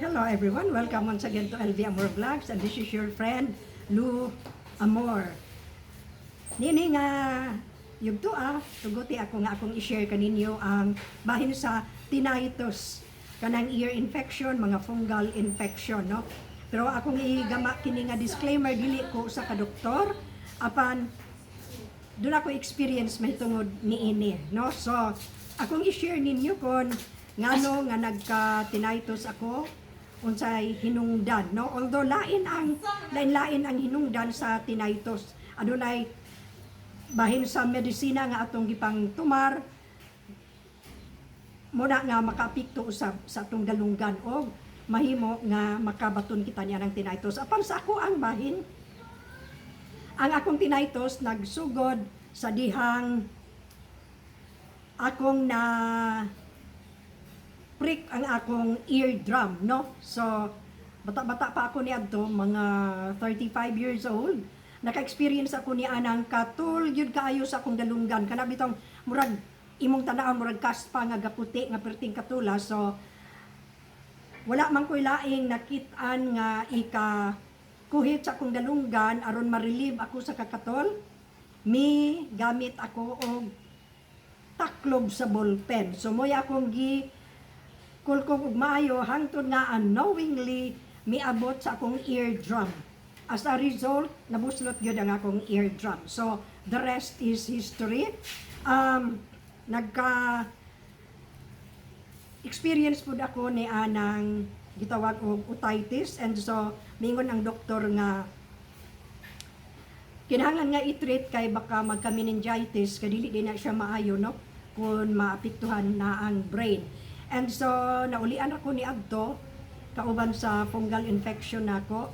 Hello everyone, welcome once again to LV Amor Vlogs and this is your friend Lou Amor. Nini nga yugto tuguti ako nga akong i-share kaninyo ang bahin sa tinnitus, kanang ear infection, mga fungal infection, no? Pero akong igama kini nga disclaimer, dili ko sa ka doktor apan doon ako experience mahitungod niini, no? So akong i-share ninyo kon ngano nga nagka tinnitus ako, unsay hinungdan, no? Although lain ang lain-lain ang hinungdan sa tinnitus, adunay bahin sa medisina nga atong gipang tumar muna nga makaapekto usab sa atong dalunggan og mahimo nga makabaton kita niya ng tinnitus. Apan sa ako ang bahin, ang akong tinnitus nagsugod sa dihang akong na prick ang akong eardrum, no? So, bata-bata pa ako niadto, mga 35 years old. Naka-experience ako ni anang katul gyud kaayo sa akong dalunggan. Kana bitong murag imong tan-awon murag kaspa nga gaputi nga perting katula. So, wala man ko'y laing nakit-an nga ika kuhit sa akong dalunggan aron ma-relieve ako sa kakatol. Mi gamit ako og taklob sa ballpen. So mo'y akong gi kulkog og maayo hangtod nga unknowingly miabot sa akong eardrum. As a result, nabuslot gyud ang akong eardrum. So the rest is history. Nagka experience pud ako ni anang gitawag og otitis and so mingon ang doktor nga kinahanglan nga i-treat kay baka magka meningitis, kay dili din na siya maayo, no, kung maapektuhan na ang brain. And so naulian ako ni adto kauban sa fungal infection nako.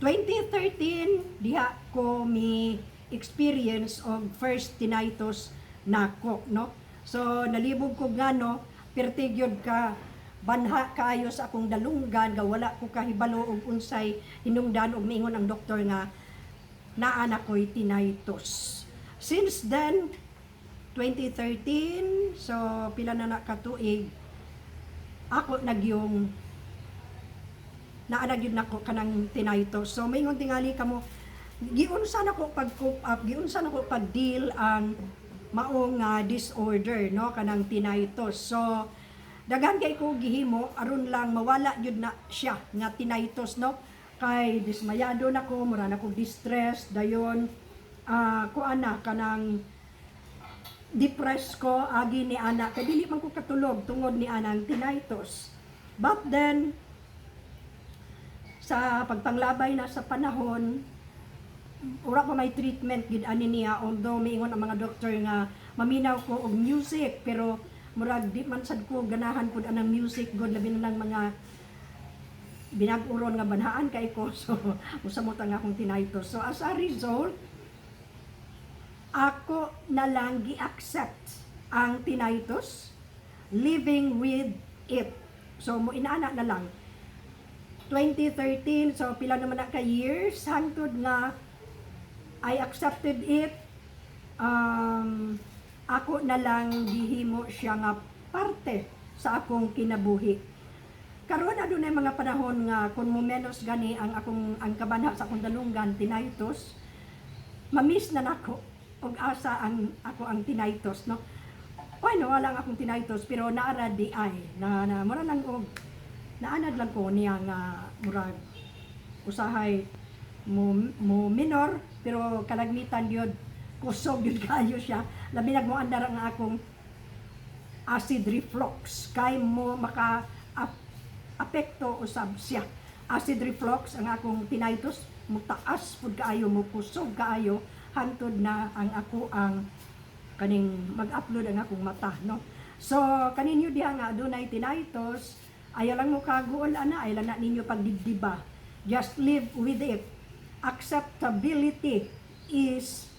2013 diha ko mi experience og first tinnitus nako, no? So nalibog ko ngano perti gyud ka banha kaayo sa akong dalunggan ga wala ko kahibalo og unsay hinungdan og miingon ang doktor nga naa na ko'y tinnitus. Since then, 2013, so pila na na katuig, ako nagyong naa na gyud nako kanang tinnitus. So maingon tingali kamo, giunsa na ko pag cope up, giunsa na ko pag deal ang maong disorder, no, kanang tinnitus. So daghan kay ko gihimo aron lang mawala gyud na siya nga tinnitus, no, kay dismayado na ko, mura na ko distress dayon, kuan na kanang depressed ko agi ni ana kay dili man ko katulog tungod ni anang tinnitus. But then sa pagpanglabay na sa panahon, ura pa may treatment gid ani niya, although miingon ang mga doktor nga maminaw ko og music, pero murag di man sad ko ganahan pud anang music god, labi na lang mga binag-uron nga banhaan kay ko. So musamot ang akong tinnitus. So as a result, ako na lang gi-accept ang tinnitus, living with it. So mo inaana na lang. 2013, so pila naman na ka years hangtod nga I accepted it. Ako na lang gihimo siya nga parte sa akong kinabuhi. Karon adunay mga panahon nga kung mo menos gani ang akong ang kabanha sa akong dalunggan, tinnitus, mamiss na nako og asa ang ako ang tinnitus, no? Oy, no, wala ang akong tinnitus pero naara di ay na, na mura lang og naanad lang ko niya nga murag usahay mo minor, pero kalagmitan gyud kusog gyud kayo siya, labi nag mo andar ang akong acid reflux kay mo maka apekto usab siya. Acid reflux, ang akong tinnitus mutaas pud kaayo, mo kusog kaayo hangtod na ang ako ang kaning mag-upload ang akong mata, no? So kaninyo diha nga adunay tinnitus, ayaw lang mo kaguol ana, ayaw lang na ninyo pagdibdiba. Just live with it. Acceptability is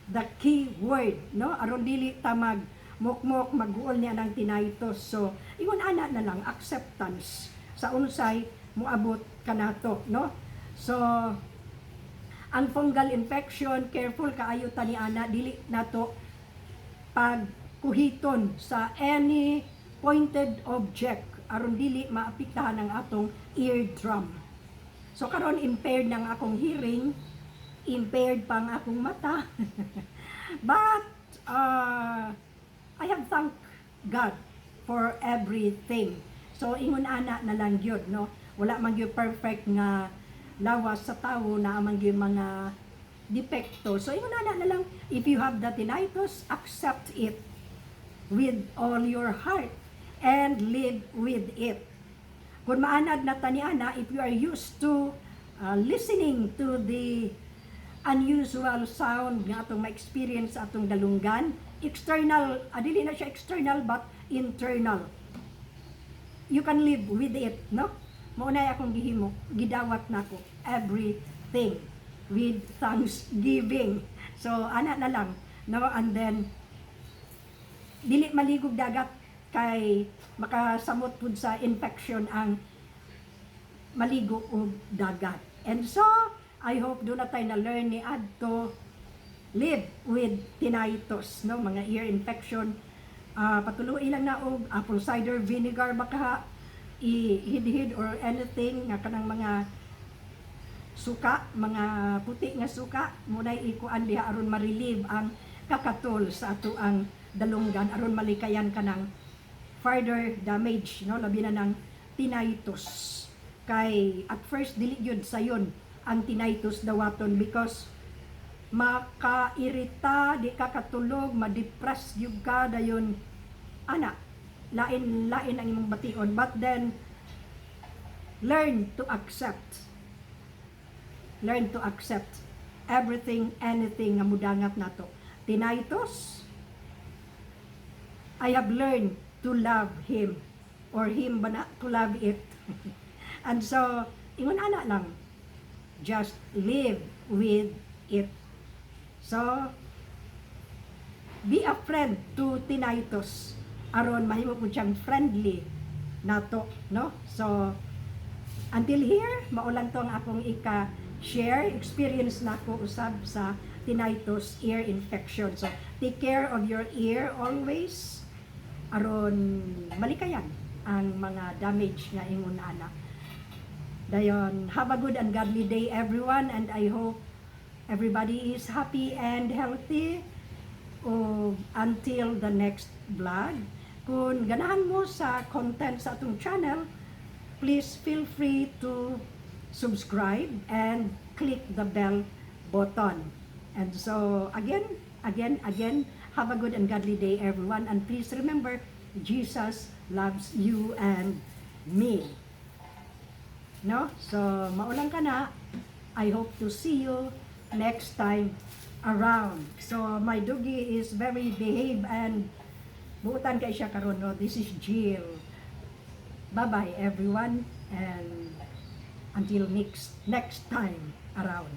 the key word, no, aron dili ta mag mukmok magguol niya ng tinnitus. So ingon ana na lang, acceptance sa unsay moabot kanato, no? So ang fungal infection, careful kaayo ta ni ana, dili nato pagkuhiton sa any pointed object. aron dili maapektahan ang atong eardrum. So karon impaired ng akong hearing, impaired pa ang akong mata. But I have thanked God for everything. So ingon ana na lang gyud, no. Wala man gyud perfect nga lawas sa tawo na man gyud mga depekto. So ingon ana na lang, if you have the tinnitus, accept it with all your heart and live with it. Kung maanad na ta ni ana, if you are used to listening to the unusual sound nga atong ma-experience sa atong dalunggan, external, dili na siya external but internal. You can live with it, no? Mao na akong gihimo, gidawat nako everything with thanksgiving. So ana na lang, no? And then dili maligog dagat kay makasamot pud sa infection ang maligo og dagat. And so, I hope duna tay na learn ni adto live with tinnitus, no, mga ear infection. Patuluin lang na og apple cider vinegar baka i-hidhid or anything nga kanang mga suka, mga puti nga suka, munay ikuan diha aron ma-relieve ang kakatol sa ato ang dalunggan aron malikayan kanang further damage, no, labi na ng tinnitus. Kay at first dili gyud sayon ang tinnitus dawaton because makairita, di ka katulog, ma-depress gyud ka dayon ana, lain lain ang imong bation. But then learn to accept. Learn to accept everything, anything nga mudangat nato. Tinnitus, I have learned to love him or him ba na to love it. And so, ingon ana lang, just live with it. So, be a friend to tinnitus aron mahimo po siyang friendly nato, no? So, until here, mao lang to ang akong ika-share, experience nako usab sa tinnitus ear infection. So, take care of your ear always aron malikayan ang mga damage nga ingon ana. Dayon, have a good and godly day, everyone, and I hope everybody is happy and healthy. O until the next vlog. Kung ganahan mo sa content sa atong channel, please feel free to subscribe and click the bell button. And so, again, again, again, have a good and godly day, everyone. And please remember, Jesus loves you and me. No? So, mao lang kana. I hope to see you next time around. So, my doggy is very behave and buutan kay siya karon, no? This is Jill. Bye-bye, everyone, and until next time around.